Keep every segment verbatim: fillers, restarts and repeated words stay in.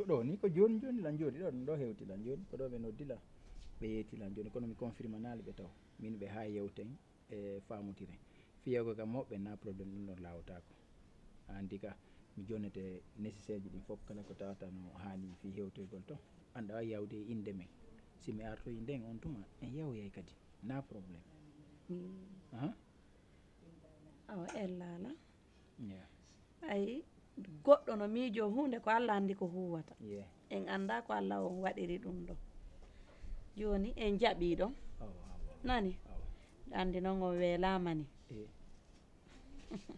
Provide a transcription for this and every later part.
Ɗo ni ko jooni jooni lan jooɗi ɗo, ɗum ɗo hewti lan jooni, ko ɗo ɓe noddi lan, ɓe yeeti lan jooni, kono mi confirmanaali ɓe taw. Min ɓe haa yewten e faamotiren. Fiyaago kam moɓɓe na problème ɗum ɗon laawotaako. Anndi ka mi jonnete nécessaire ji ɗin fof kala ko tawata no haani fii hewtoygol to. Anɗa waawi yawde e innde men. Si mi artoyi nden on tuma, en yawoyay kadi. Na problème. Aha. Awa ellala. Yeah. Ayi goɗɗo no miijo huunde ko Allah anndi ko huuwata. Yeah. En annda ko Allah on waɗiri ɗum ɗo. Jooni en jaɓi ɗon. Awa, awa, Nani? awa. Anndi noon on weelaama ni. Eh.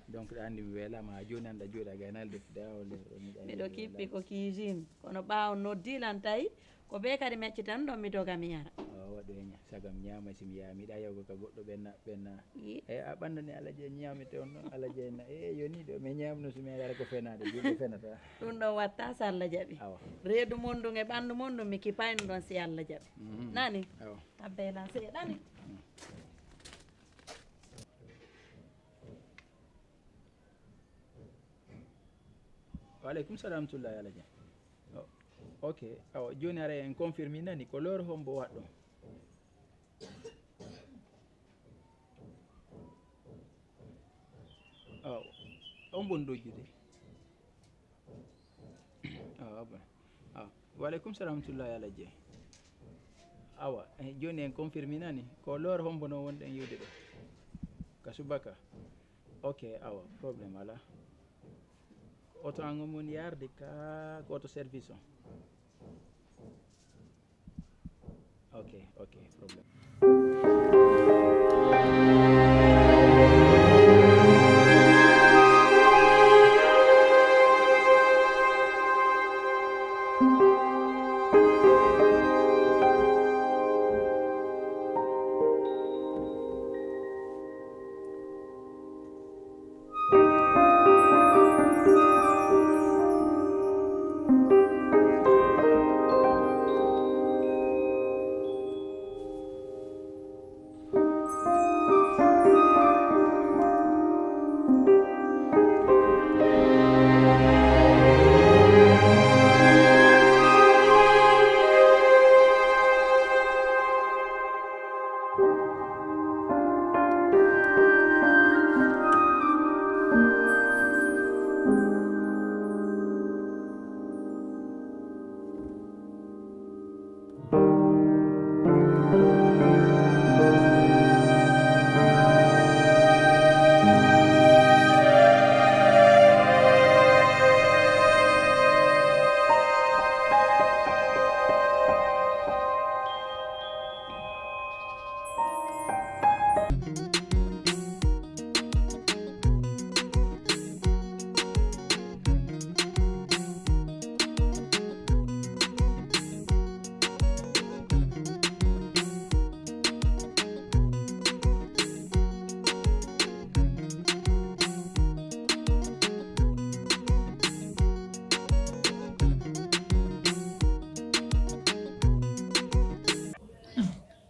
Donc ɗa anndi mi weelaama haa jooni anɗa jooɗa gaynal defde awa le. Miɗo kippi ko kiijimi. Kono ɓaawo noddi lan tawi ko bee kadi meccitan ɗon mi doga mi yara. Awa waɗu e ña sagam ñaama si mi yaha miɗa yawgo ka goɗɗo ɓenna ɓenna. Yi. E a ɓanndu ni alaji en ñaamete on ɗon alaji en na e yoni ɗo mi ñaamno so mi yara ko fenaade juuɗe fenata. Ɗum ɗon watta so Allah jaɓi. Awa. Reedu mon ɗum e ɓanndu mon ɗum mi kipayno ɗon si Allah jaɓi. Mhm. Nani? Awa. Tabbeylan seeɗani. Waaleykum salam tullahi alaji. O- Ok, awa jooni ara en confirme nani ko lor hombo waɗɗon. Awa on bon ɗojjude. Awa bon. Awa. Waaleykum salam tullahi alaji. Awa eh, jooni en confirme nani ko lor hombo no wonɗen yiwde ɗo. Ka subaka. Ok, awa, problème ala. Oto an on woni yarde ka ko oto service on. Ok, ok, problème.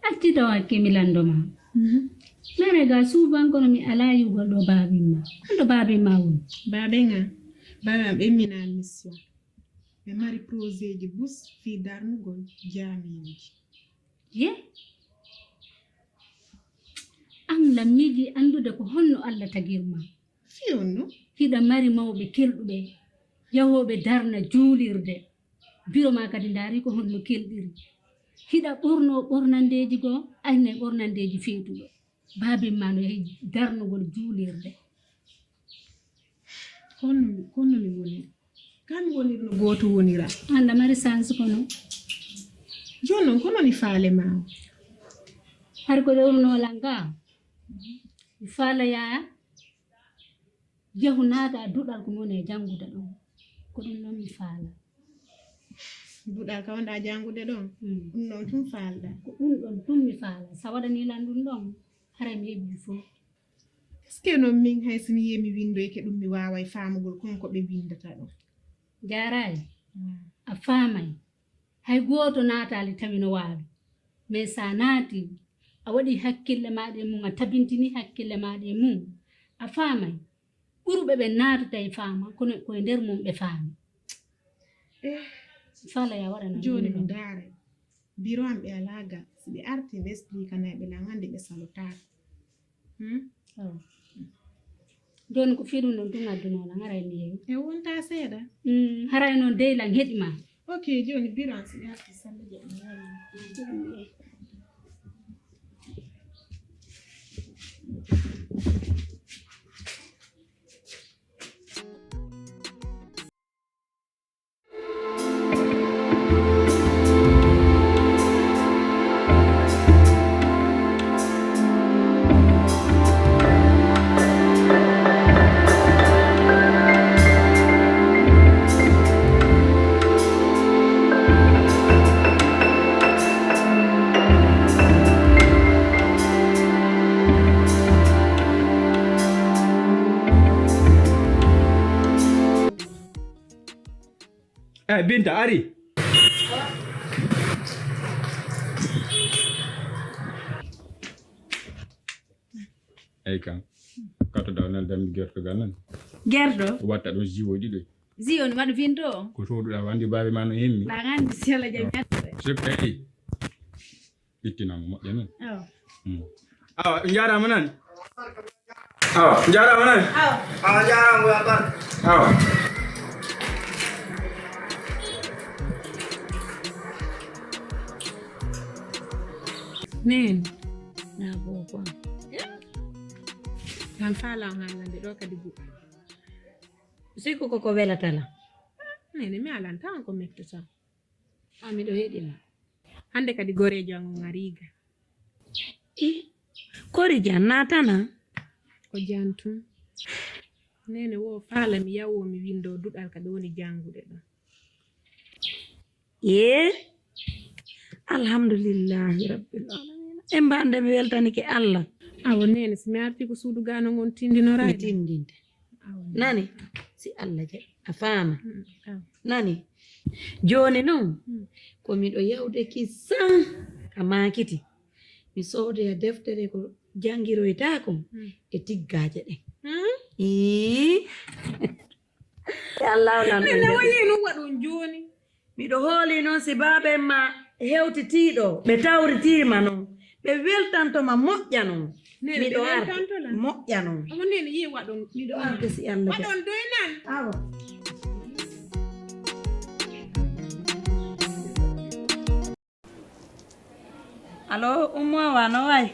Acci taw hakke mi lanndo ma. Mere ga suuban kono mi alaa yi'ugol ɗo baabin ma. Hol ɗo baabin ma woni? Baaben am, baaben am ɓe ɓennina mission. Ɓe mari projet ji bus fii darnugol jaamiiji. Ye? An lammiiji anndude ko honno Allah tagir ma. Fii honno? Hiɗa mari mawɓe kelɗuɓe yahooɓe darna juulirde. Biro maa kadi ndaari ko honno kelɗiri. Hiɗa ɓornoo ɓornandeeji goo, aynay ɓornandeeji feetuɗo. Baabin maa no yahi darnugol juulirde. Kono kono mi woniri. Kan woniri no gooto wonira. An ɗa mari sans kono. Jooni non kono ni faale maa o. Hari ko ɗowrunoo lan gaa. Mi faala yaaya. Yahu naata duɗal ko mi woni e janngude ɗon. Ko ɗum ɗon mi faala. Duɗal ka wonɗa janngude ɗon? Ɗum ɗon tun faalɗa? Ko ɗum ɗon tun mi faala. Sa waɗanii lan ɗum ɗon, haray mi heɓii fof. Est-ce que non min hay so mi yii mi winndoyke ɗum mi waaway faamugol kon ko ɓe winndata ɗon? Jaaraay, a faamay. Hay gooto naataali tawi no waawi. Mais sa naatii, a waɗii hakkille maaɗa e mum, a tabintinii hakkille maaɗa e mum, a faamay. Ɓuruɓe ɓen naatata e faama, kono ko e nder mum ɓe faami. Eh, Sala ya waɗana jooni ɗum mi ɗum. Ndaare. Biro am ɓe alaa ga. Si ɓe arti ɓe explikanay ɓe lan anndi ɓe salotaaka. Hmm? Awa. Jooni ko fii ɗum ɗon tun addunoo lan haray mi yewi. E wontaa seeɗa. Mm, haray noon dey lan heɗi ma. Ok, jooni biro am si ɓe arti salla je mi yewi. Eh, Binta, ari. Eyi kan. Kato daw nan dambi gertogal nan. Gerto? Watta ɗo jiwo ɗiɗo. Jiwo no waɗu vinto o? Ko soduɗa wandi babe ma no himmi. Ba gandi si Allah jami. Sukka eyi. Ittinango moƴƴa non. Awa. Mm. Awa, njarama nan. Awa, njarama nan. Awa. Awa, njarama ya bar. Awa. Neen. Na boko. Lan fala hannande ɗo kadi bu. Sikku koko welata lan. Nene mi alan tan ko mettata. A miɗo heɗi ma. Hannde kadi goreejo an on ari ga. I, kori jan naatana? Ko jan tun. Nene wo faala mi yawo mi windo duɗal ka ɓe woni jangude ɗon. Ye? Alhamdulillahi rabbil alamina. En mbande mi weltanike Allah. Awo nene si mi arti ko suudu gano ngon tindinoray. Mi tindinte. Nani? Si Allah jaɓi. A faama? Mm, aw. Nani? Jooni noon, mm, ko miɗo yawde ki san ka maakiti. Mi soodoya deftere ko janngiroytaa kon, mm, e tiggaaje ɗen. Mm? Ii. E Allah o nan. Nene wayi no waɗon jooni. Miɗo hoolii noon si baaben ma hewtitii ɗo, ɓe tawritii ma noon, ɓe weltanto ma moƴƴa noon. Nene, miɗo ɓe arde weltanto lan? Moƴƴa noon. Omo nene yii waɗon. Miɗo arde si Allah jaɓi. Waɗon doy nan. Awa. Allo, Ummu Awa, no wayi?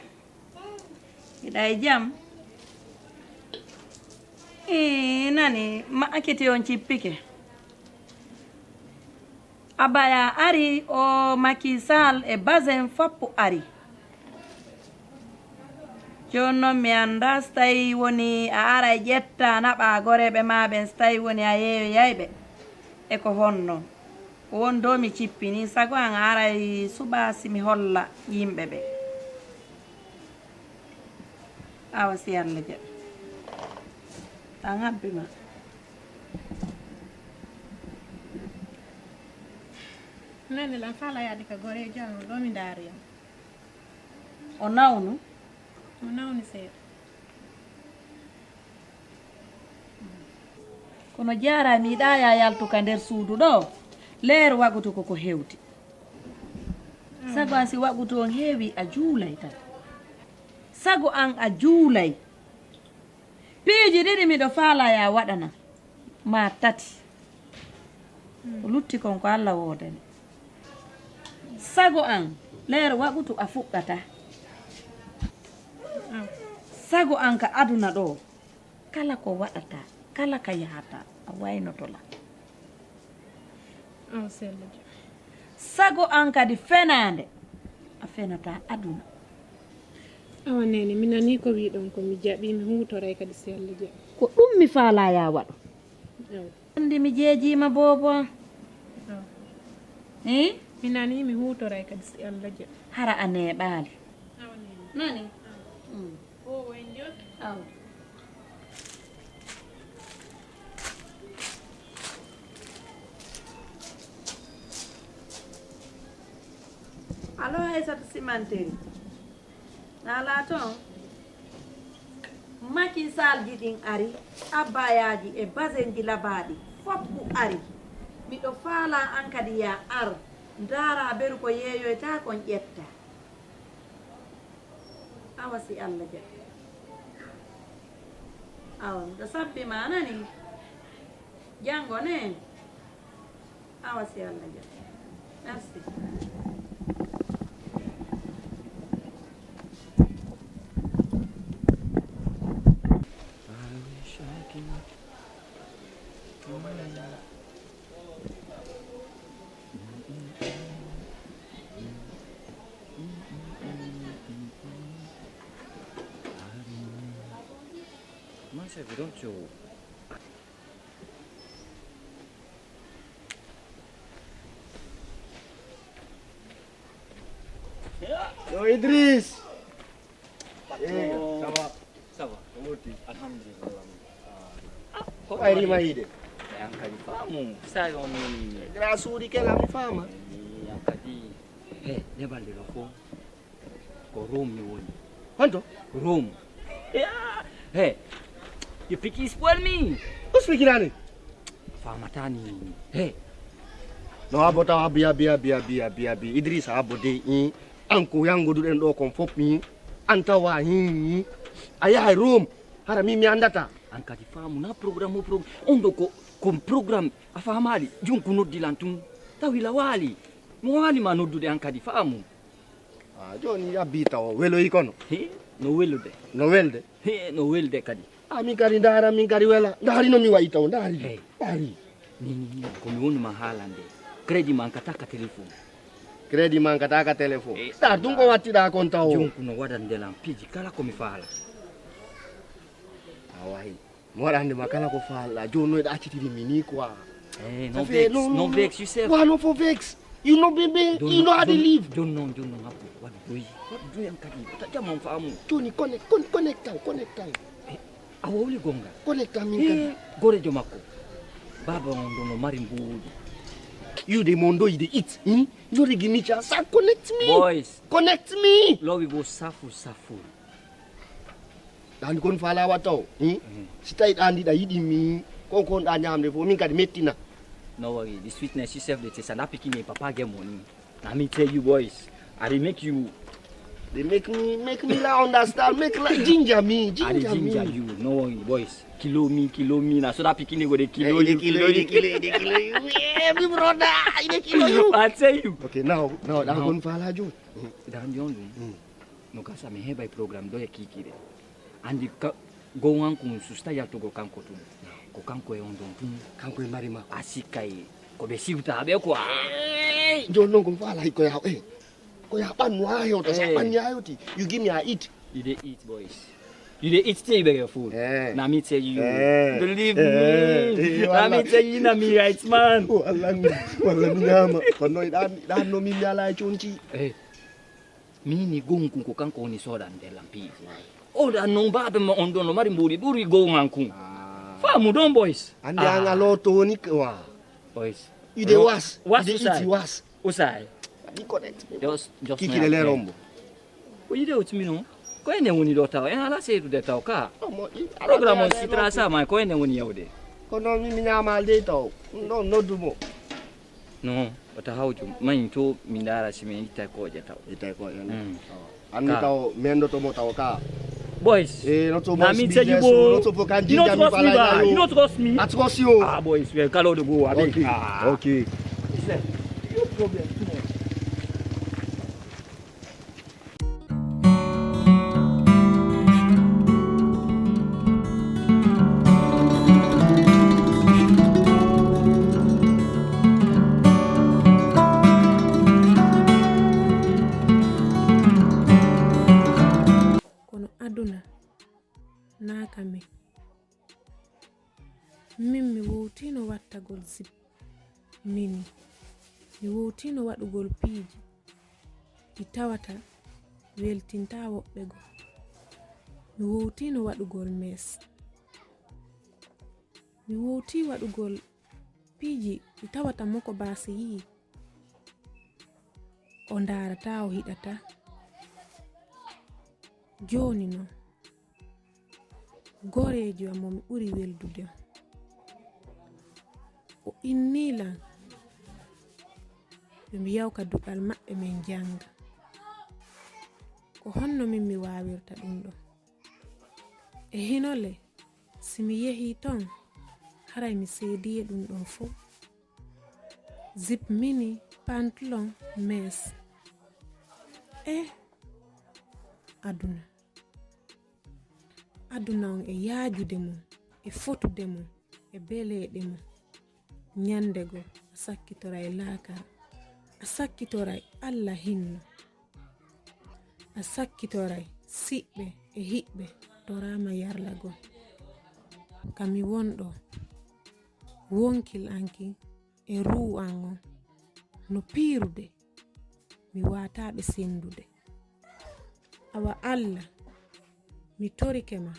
Hiɗa e jam? Ii, nani, ma akiti on cippike. Abaya ari, o Macky Sall e Bazen foppu ari. Jooni noon mi anndaa so tawii woni a ara e ƴetta naɓa goreeɓe maa ɓen, so tawii woni a yeeyoyay ɓe. E ko honno? Ko woni ɗo mi cippini, sago an a aray suɓaa si mi holla yimɓe ɓe. Awa si Allah jaɓi. Tan habbi ma. Nani lan fala yaade ka goreejo an, ɗo mi ndaari on. O nawnu? O nawni seeɗa. Kono jaara mi yiɗaa ya yaltu ka nder suudu ɗo. Leer wagutu koko hewti. Sago an si wagutu on heewi a juulay tan. Sago an a juulay. Piiji ɗiɗi miɗo faalaa ya waɗana ma tati. Ko lutti kon ko Alla woodani. Sago an, leer wagutu a fuɗɗata. Sago an ka aduna ɗo, kala ko waɗata, kala ka yahata, a waynoto la. Aw, sella jam. Sago an kadi fenaande, a fenata aduna. Awa, nene, mi nani ko wiɗon ko, mi jaɓi, mi huutoray kadi, si Alla jaɓi. Ko ɗum mi faalaa ya waɗu. Aw. Anndi mi jeejiima, boobo. Aw. Eh? Mi nani, mi huutoray kadi, si Alla jaɓi. Hara a neeɓaali. Awa, nene. Nani? Aw. Mm. Aw. Allo, Aysata Simanteri. Naalaa toon? Macky Sall ji ɗin ari, abbayaaji e basenji labaaɗi, foppu ari. Miɗo faalaa an kadi yaa ar, ndaaraa beru ko yeeyoytaa kon ƴettaa. Awa si Alla jaɓii. Awa miɗo sabbi ma nani. Janngo ne. Awa si Alla jaɓii. Merci. Macha, we don't show. Yo, Idriss. Eh, ça va? Ça va? Alhamdulillah. Ah, ko wayri ma yiide? An kadi faamu. Sa yo mi. Gra suuɗi kela mi faama. An kadi. He, nebalde ɗo fof. Ko Rome mi woni. Honto? Rome. He, you pick spoil me. Who's speaking Spanish? Faamata ni. He. No, habbo taw, habbi, habbi, habbi, habbi, habbi, habbi. Idrissa, habbo de, in. An ko yanngoduɗen ɗo kon fof, in. An tawa, in. A yahay Rome. Hara min mi anndata. An kadi faamu na programme o programme. On ɗo ko, ko programme. A faamaali. Joni ko noddi lan tun. Tawi la waali. Mo waali ma noddude an kadi faamu. Ah, jooni yabbii taw weloyi kono. He, no welude. No welde? He, no welde kadi. Ah, min kadi ndaara, min kadi wela. Ndaari no mi wayi taw, ndaari. Hey. Ndaari. Ni, ni, ni, ko mi woni ma haalande. Crédit mankata ka téléphone. Crédit mankata ka téléphone. Eh, ndaar ɗum ko wattiɗaa kon taw. Joni ko no waɗande lan piiji kala ko mi faala. A wayi. Mi waɗande ma kala ko faalɗaa. Jooni no ɗa accitiri mi ni quoi. Eh, no vex, no vex yourself. Wa no fo vex. You know, baby, you know how to live. Jooni noon, jooni noon, habbo. Waɗu doyi. Waɗu doyi an kadi. Wata jam on faamu. Jooni connect, con-, connect taw, connect taw. Eh, a wowli gonga. Connect am min kadi. Eh, gorejo makko. Baaba on ɗo no mari mbuuɗi. You dey mondo, you dey eat. Hmm? You dey give me chance. Ah, connect me. Boys. Connect me. Lowi bo safu safu. Ɗa anndi kon faalaa watta o, hmm? Mhm. Si tawi ɗa anndi ɗa yiɗi mi, kon kon ɗa ñaamde fof, min kadi mettina. No worry, the sweetness, you self dey taste, and that pikin name Papa get money. Na me tell you boys, I dey make you. They make me, make me la understand, make la ginger me, I dey ginger me. Ginger you, no worry boys. Kilo me, kilo me, na so that pikin dey go dey kilo you, kilo you, kilo you, kilo you. Yeah, big brother, I dey kilo you. I tell you. Okay, now, now, ɗa kon faalaa jooni. Ɗa anndi on ɗum. Hmm. No gasa mi heɓay programme ɗo e kiikiiɗe. Anndi ka, gowankun susta yaltugol kanko tun. Ko kanko e on ɗon tun. Kanko e mari makko. A sikkay ko ɓe siwta ɓe quoi. Jooni noon ko mi faalaa ko yaa, eh, ko yaa ɓannu haa hewta, so a ɓanni haa hewti, you give me a eat. You dey eat, boys. You dey eat till you beg your food. Eh. Na me tell you. Eh. Believe me. Eh, eh, na me tell you, na me right man. Oh, Allah, Allah, mi ñaama. Kono ɗan, ɗan no min mi alaa e conci. Eh. Mini gonku ko kanko woni soodande lan piiji. O ɗan non baaba ma on ɗon no mari mbuuɗi ɓuri gowankun. Ah. Faamu ɗon, boys. Anndi an a looto woni k-, wa. Boys. You dey was. Was. You dey eat was. Usay. Waɗi connect. Just, just kiikiiɗe leer on mbo. Ko yiɗe o timi non. Ko enen woni ɗo taw. En alaa seedude taw ka. Programme on si trasama ko enen woni yawde. Kono min mi ñaamaali dey taw. Ɗon noddu mo. No, wata hawju. Mayin to mi ndaara si mi ittay kooƴe taw. Ittay kooƴe, no? Mm. Awa. Anndi taw, mi anndoto mo taw ka. Boys. Eh, not so much. Na mi tell you, bro. Not so for can ginger me. You not trust me. I trust you. Ah, boys, we kala the go. Okay. Ah. Okay. It's like, no problem too much. Kono aduna naaka min. Min mi wowtiino wattagol zip. Mini. Mi wowtiino waɗugol piiji ɗi tawata weltintaa woɓɓe goo. Mi wowtiino waɗugol mees. Mi wowtii waɗugol piiji ɗi tawata moko baasi yii. O ndaarataa, o hiɗataa. Jooni non. Goreejo am mo mi ɓuri weldude on. O innii lan yo mi yaw ka duɗal maɓɓe, min jannga. Ko honno min mi waawirta ɗum ɗon? E hino le, si mi yehii ton, haray mi seedii e ɗum ɗon fow. Zip mini, pantalon, mees. Eh, aduna. Aduna on e yaajude mum, e fotude mum, e beleeɗe mum. Ñande goo, a sakkitoray laakara, a sakkitoray Alla hinno, a sakkitoray siɓɓe e hiɓɓe toraama yarlagol. Ka mi wonɗo, wonkil an kin e ruu an on no piirude, mi waataa ɓe senndude. Awa Alla, mi torike ma,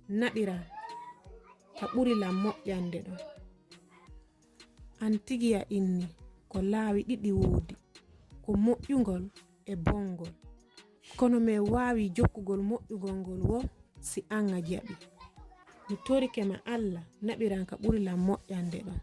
naɓiran ka ɓuri lan moƴƴande ɗon. An tigi a inni ko laawi ɗiɗi woodi, ko moƴƴungol e bonngol. Kono men waawi jokkugol moƴƴungol ngol wo si an a jaɓi. Mi torike ma Alla, naɓiran ka ɓuri lan moƴƴande ɗon.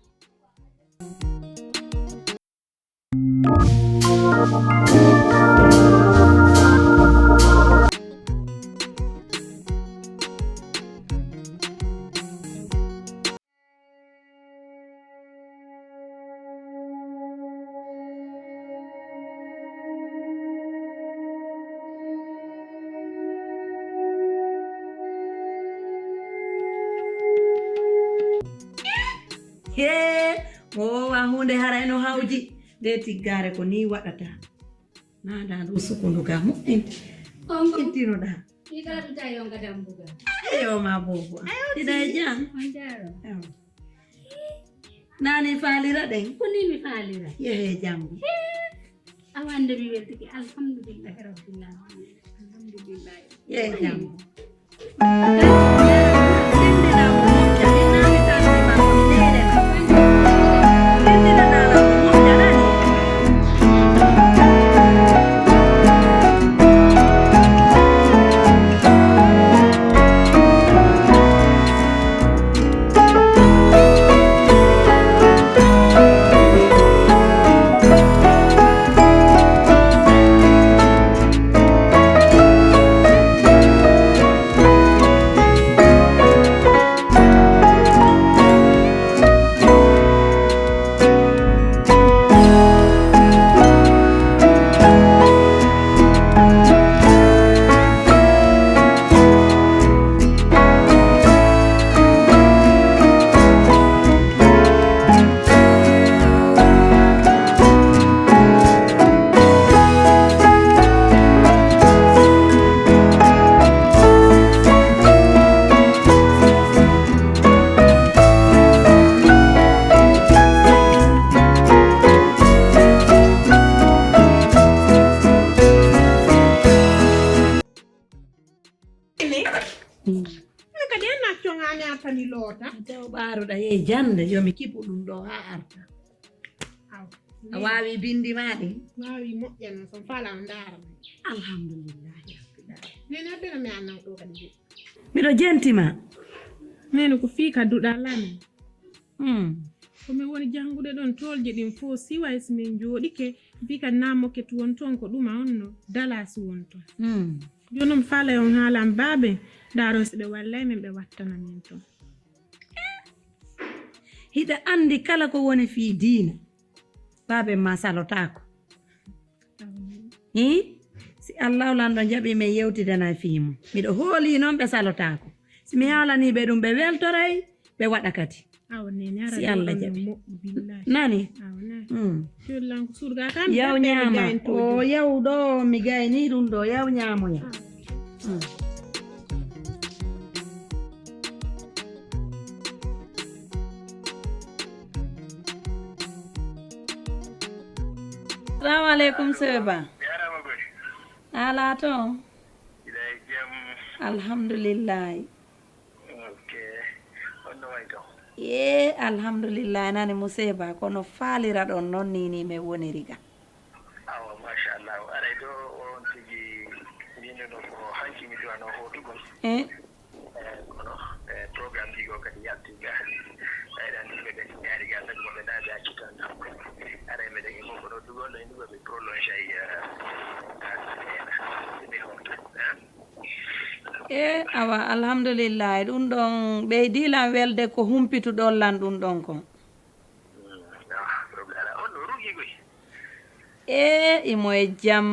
Hee, mo woowa huunde haray no hawji. Nde tiggaare ko nii waɗata. Naa ndaa ndu sukundu ga moƴƴinti. Konko. Moƴƴintinoɗaa. Ii, ka ɗum tawi on ka dambugal. Eyo, ma boobo. Ayo, ida e jam. On jaaro. Eyo. Naa ni faalira ɗen. Ko ni mi faalira. Yehe janngo. Hee. Awande mi weltike. Alhamdulillahi rabbil alamin. Alhamdulillahi. Yehe janngo. Ini? Mm. Ɗum kadi en accoŋaani artani loota. Taw ɓaaruɗa yehi jannde, yo mi kippu ɗum ɗo haa arta. Aw. A waawi binndi ma ɗin? Waawi moƴƴa non, son faala on ndaara ma. Alhamdulillahi rabbil alamin. Nene abbena mi annan ɗo kadi de. Miɗo jenti ma. Nene ko fii ka duɗal amen. Hmm. Ko min woni janngude ɗon toolji ɗin fof, siway si min jooɗike, mbi ka naamoke tu won toon ko ɗuma on no, dalaasi won toon. Hmm. Jooni mi faalay on haalan baabe, ndaaro si ɓe wallay min, ɓe wattana min toon. Hiɗa anndi kala ko woni fii diina, baabe ma salotaako. Hii? Si Allahu Lanɗo jaɓii men yewtidana e fii mum. Miɗo hoolii noon ɓe salotaako. Si mi haalanii ɓe ɗum, ɓe weltoray, ɓe waɗa kadi. Awa nene, ara si Allah jaɓi. Nani? Awa nani. Mm. Yaw ñaama. O yaw ɗo, mi gayni ɗum ɗo. Yaw ñaamoya. Mm. Salamu aleykum, Seba. Jarama koy. Ala toon? Ina e jam. Alhamdulillahi. Ok. On no wayi toon? Ye, alhamdulillahi, nani Museba, kono faalira ɗon noon ni, ni mi woniri ga. Awa, machallah. Aray ɗo on tigi, min ɗo ko hanki mi duwano hootugol. Eh? Eh, kono, eh, programme ji go kadi yalti ga. Aray ɗan ɗiɓe kadi jaari ga, kadi mo ɓe naade accitan. Aray meɗen e mo kono ɗum. E awa, alhamdulillahi, ɗum ɗon ɓeydi lan welde ko humpituɗon lan ɗum ɗon kon. E imo e jam.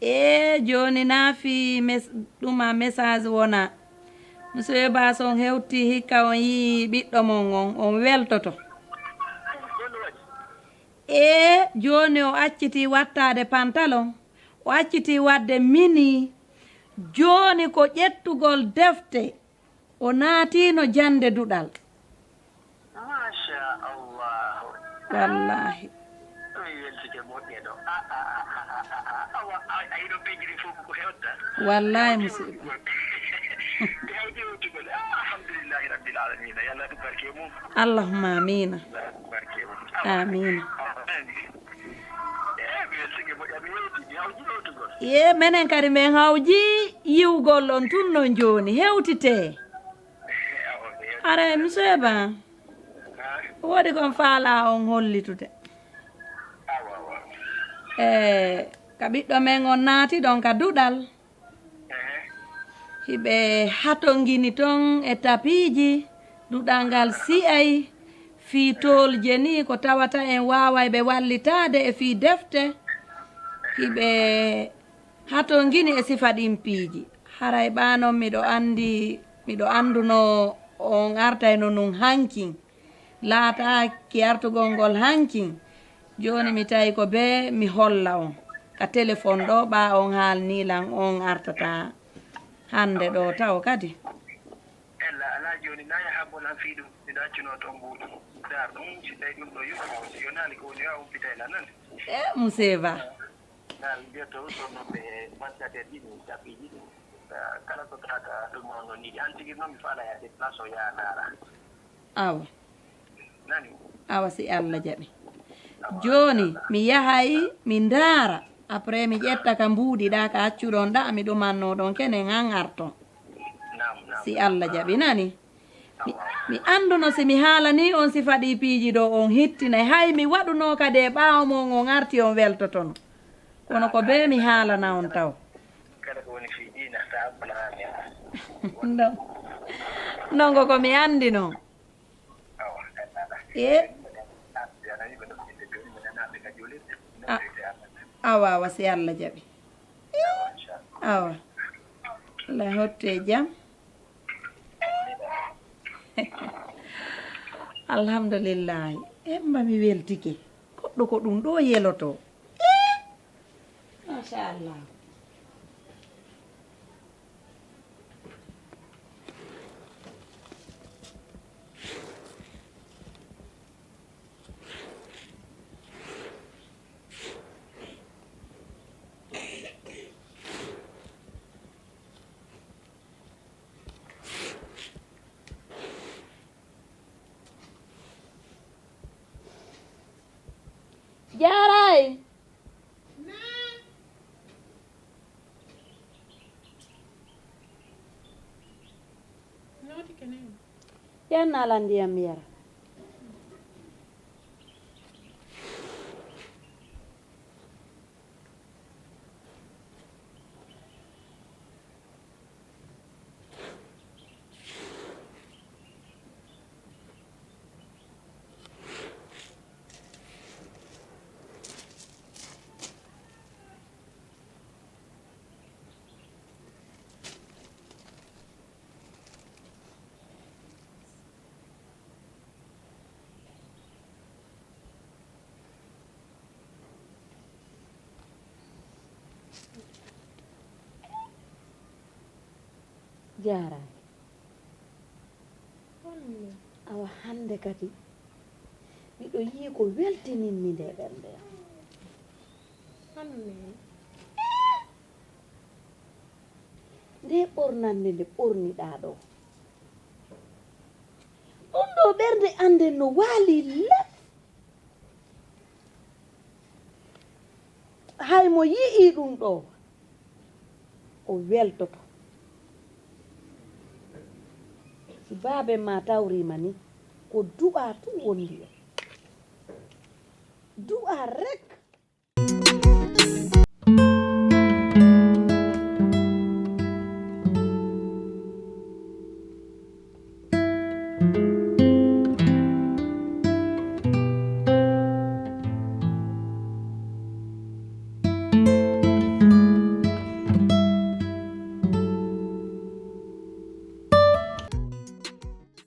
E jooni naa fii mes- ɗuma message wona. Monsieur Bass on hewti hikka on yii ɓiɗɗo mon on, on weltoto. E jooni o accitii wattaade pantalon, o accitii waɗde mini. Jooni ko ƴettugol defte, o naatiino jannde duɗal. Masha Allah. Wallahi. Mi weltike moƴƴe ɗo. Awa, ay ɗo pejiri fof ko hewta. Wallahi, musiba. Hewti hewtugol. Alhamdulillahi rabbil alamina. Yalla ɗum barke mum. Allahumma amina. Barke mum. Amina. Ye menen kadi men hawji yiwgol on tun non jooni hewtite. Ara monsieur Ba, woodi kon faala on hollitude. E ka ɓiɗɗo men on naati ɗon ka duɗal. Hiɓe hatongini ton e tapiiji, duɗal ngal si'ay fii toolje nii ko tawata en waaway ɓe wallitaade e fii defte. Hiɓe hatongini e sifa ɗin piiji. Haray ɓaa non miɗo anndi, miɗo anndunoo on artayno nun hankin. Laataaki artugol ngol hankin. Jooni mi tawi ko bee mi holla on ka telefon ɗoo, ɓaa on haalnii lan on artataa hannde ɗoo tawo kadi. Ella alaa jooni, naa yaha bonan fii ɗum. Miɗo accunoo toon mbuuɗi. Daar ɗum, si tawi ɗum ɗoo yoɓi, si yonaali ko woni, yo a umpitay lan nande. E, Musee Ba. Naar mbiyatoo, ɗoon noon ɓe ventilateur ɗiɗi, tapis ɗiɗi. Kala ko taata ɗum on noon, nii an tigi noon mi faala yaade place o yaha ndaara. Awa. Nani? Awa si Allah jaɓi. Jooni mi yahay mi ndaara, après mi ƴetta ka mbuuɗi ɗaa ka accuɗon ɗaa mi ɗumannoo ɗon kenen an arton. Naam, naam. Si Allah jaɓi nani? Mi, mi annduno si mi haalanii on sifa ɗii piiji ɗoo on hittinay. Hay mi waɗunoo kadi e ɓaawo mon on arti on weltotono. Kono ko bee mi haalana on taw. Kala ko woni fii diina, sa abbalanaami ala. Non. Non ko ko mi anndi non. Awa, e. A-, awa, awa, si Allah jaɓi. Awa. Allah hottu e jam. Alhamdulillahi. Emma mi weltike. Goɗɗo ko ɗum ɗo yelotoo. Machallah. Jaaray. Yan naalan ndiyam mi yara. Jaaraama. Awa hannde kadi miɗo yi'i ko weltininmi nde ɓernde am. Nde ɓornannde nde ɓorniɗaa ɗo, ɗum ɗo ɓernde annden no waali lef. Hay mo yi'ii ɗum ɗo, o weltoto. Si baaben ma tawriima ni, Ko du'a tun wondi en. Du'a rek.